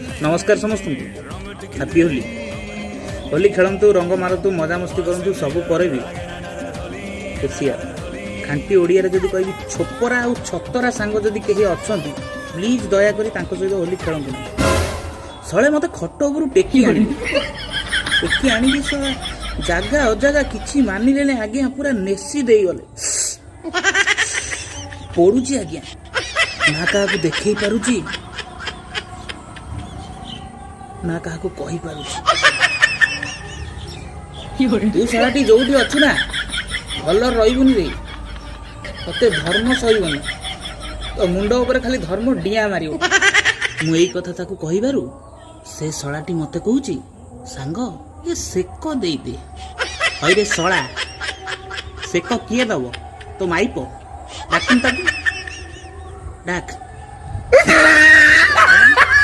ନମସ୍କାର ସମସ୍ତଙ୍କୁ, ହାପି ହୋଲି। ହୋଲି ଖେଳନ୍ତୁ, ରଙ୍ଗ ମାରନ୍ତୁ, ମଜାମସ୍ତି କରନ୍ତୁ, ସବୁ ପରେ ବି ହୁସିଆର। ଖାଣ୍ଟି ଓଡ଼ିଆରେ ଯଦି କହିବି, ଛୋପରା ଆଉ ଛତରା ସାଙ୍ଗ ଯଦି କେହି ଅଛନ୍ତି, ପ୍ଲିଜ୍ ଦୟାକରି ତାଙ୍କ ସହିତ ହୋଲି ଖେଳନ୍ତୁ ନାହିଁ। ଶଳେ ମୋତେ ଖଟ ଉପରୁ ଟେକି ଆଣିଲି, ଟେକି ଆଣିକି ଶଳା ଜାଗା ଅଜାଗା କିଛି ମାନିଲେନି ଆଜ୍ଞା, ପୁରା ନେସି ଦେଇଗଲେ। ପୋଡୁଛି ଆଜ୍ଞା, ନା କାହାକୁ ଦେଖେଇ ପାରୁଛି ନା କାହାକୁ କହିପାରୁଛି। ତୁ ଶଳାଟି ଯୋଉଠି ଅଛୁ ନା, ଭଲ ରହିବୁନି ରେ। ତତେ ଧର୍ମ ସହିବନି, ତୋ ମୁଣ୍ଡ ଉପରେ ଖାଲି ଧର୍ମ ଡିଆଁ ମାରିବ। ମୁଁ ଏଇ କଥା ତାକୁ କହିବାରୁ ସେ ଶଳାଟି ମତେ କହୁଛି, "ସାଙ୍ଗ, ଏ ସେକ ଦେଇଦେ।" ହଇରେ ଶଳା, ସେକ କିଏ ଦବ? ତୋ ମାଇପ? ଡାକୁନ ତାକୁ, ଡାକ।